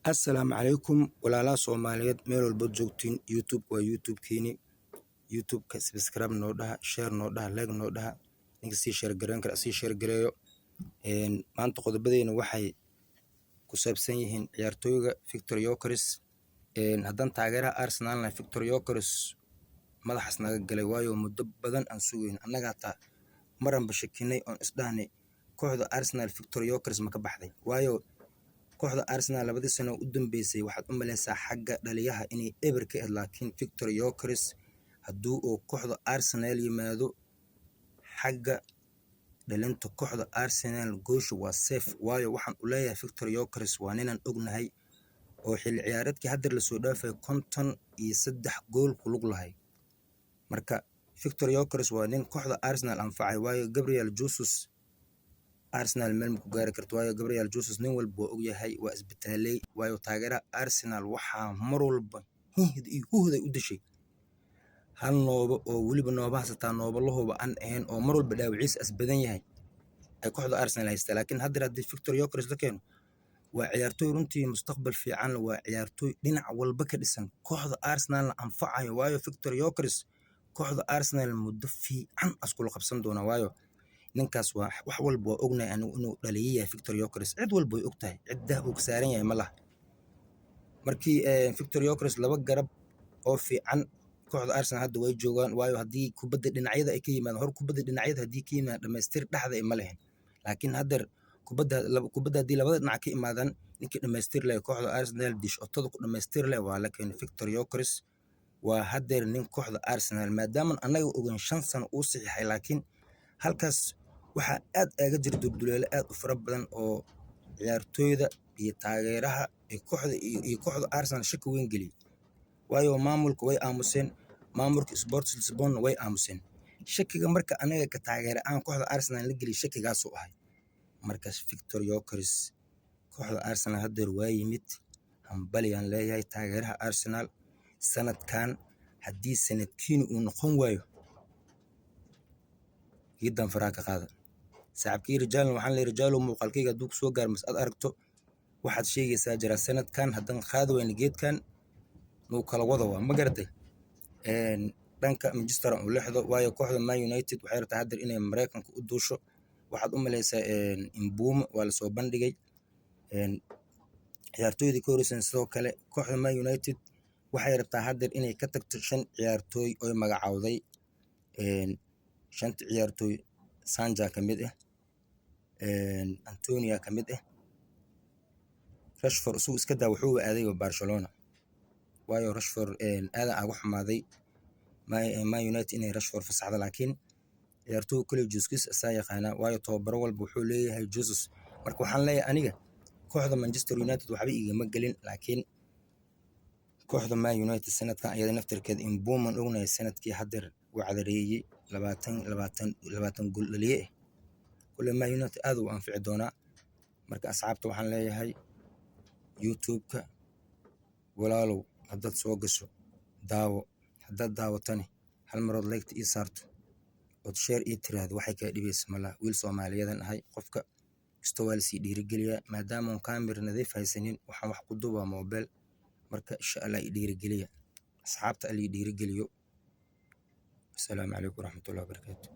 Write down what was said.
Assalaamu calaykum walaalaha Soomaaliyeed meel walba joogtiin. YouTube waa YouTube-kiini. YouTube-ka subscribe noo dhaha, share noo dhaha, like noo dhaha. Ninka sii share gareyn kara sii share gareeyo. Maanta qodobadeena waxay ku saabsan yihiin ciyaartooyga Victor Gyökeres. Haddaan taageeraha Arsenal nahay, Victor Gyökeres madaxaas naga galay, waayo muddo badan aan sugayn. Annaga hataa maranba shakinay oon isdhahnay, kooxda Arsenal Victor Gyökeres ma ka baxday? Waayo kooxda Arsenal 2dii sano u dambeysay waxaad u maleysaa xagga dhaliyaha inay eber ka ahayd, laakiin Victor Gyökeres hadduu uu kooxda Arsenal yimaado, xagga dhalinta kooxda Arsenal goosha waa safe. Waayo waxaan u leeyahay, Victor Gyökeres waa ninaan ognahay oo xilli ciyaareedkii hadda lasoo dhaafay 53 gool ku lug lahay. Marka Victor Gyökeres waa nin kooxda Arsenal anfacay, waayo Gabriel Jesus Arsenal meel ma ku gaari karto, waayo Gabriel Jesus nin walba waa ogyahay, waa isbitaaley. Waayo taageeraha Arsenal waxaa mar walba hihda iyo huhda u dishay hal nooba oo weliba noobaha sataa noobalahooba aan ahayn oo mar walba dhaawiciisa as badan yahay ay kooxda Arsenal haystaa. Laakiin hadda haddii Victor Gyökeres la keeno, waa ciyaartooy runtii mustaqbal fiican leh, waa ciyaartooy dhinac walba ka dhisan, kooxda Arsenalna anfacayo. Waayo Victor Gyökeres kooxda Arsenal muddo fiican askula qabsan doona, waayo ninkaas waa wax walba waa ognahay anigu inuu dhaliye yahay. Victor Gyökeres cid walba way ogtahay, cid dah uu ka saaran yahay ma laha. Markii Victor Gyökeres laba garab oo fiican kooxda Arsenal hadda way joogaan, waayo haddii kubadda dhinacyada ay ka yimaadaan hor, kubadda dhinacyada haddii ka yimaadaan, dhamaystir dhexda ma lehen. Laakiin haddeer kubadda haddii labada dhinac ka imaadaan, ninkii dhamaystir leh kooxda Arsenal dish otada ku dhamaystir leh waa la keenay. Victor Gyökeres waa haddeer nin kooxda Arsenal maadaama annaga ogeyn 5 sano uu saxiixay, laakiin halkaas waxaa aad aaga jira dulduleelo aad u fara badan oo ciyaartooyda iyo taageeraha kooxda iyo kooxda Arsenal shaki weyn geliyey, waayo maamulka way aamuseen, maamulka Sporting Lisbon way aamuseen. Shakiga marka anaga ka taageera aan kooxda Arsenal la geliyey shakigaasuu ahay. Markaas Victor Gyökeres kooxda Arsenal haddeer waa yimid, hambaliyaan leeyahay taageeraha Arsenal. Sanadkan haddii sanadkiina uu noqon waayo, giidan faraha ka qaada. Saaxiibkii Rijaalna waxaan leeyahay, Rijaalow, muuqaalkayga hadduu kusoo gaaro mas aad aragto, waxaad sheegaysaa jira sanadkan haddaan qaadi wayno geedkan nuu kala wada waa ma garatay. Dhanka Manchester aan u leexdo, waayo kooxda Man United waxay rabtaa haddeer inay Mareykanka u duusho. Waxaad u maleysaa Mbeumo waa lasoo bandhigay, ciyaartooydii ka horreysay sidoo kale. Kooxda Man United waxay rabtaa haddeer inay ka tagto shan ciyaartooy oy magacaawday. Shanta ciyaartooy Sancho ka mid ah, Antony ka mid ah, Rashford isagu iska daa, wuxuu aaday Barcelona, waayo Rashford aadan aaga xumaaday Man United inay Rashford fasaxdo, laakiin ciyaartooy kale Jesus asaa yaqaanaa, waayo tababaro walba wuxuu leeyahay Jesus. Marka waxaan leeyahay aniga kooxda Manchester United waxba igama gelin, laakiin kooxda Man United sanadkan iyada naftirkeeda Mbeumo ognahay sanadkii haddeer uu cadareeyey 20 20 20 gool dhaliye ah kule Man United aad uu anfici doonaa. Marka asxaabta waxaan leeyahay, YouTube-ka walaalow haddaad soo gasho daawo, haddaad daawatani hal marood like-ta ii saarto ood share ii tiraahdo, waxay kaa dhibaysa malaha. Wiil Soomaaliyeedan ahay, qofka kasta waa lasii dhiirigeliyaa. Maadaama oon kaamir nadiif haysanin, waxaan wax ku duubaa mobile. Marka insha Allah i dhiirigeliya, asxaabta alla i dhiirigeliyo. Asalaamu calaykum waraxmatullahi wabarakaatu.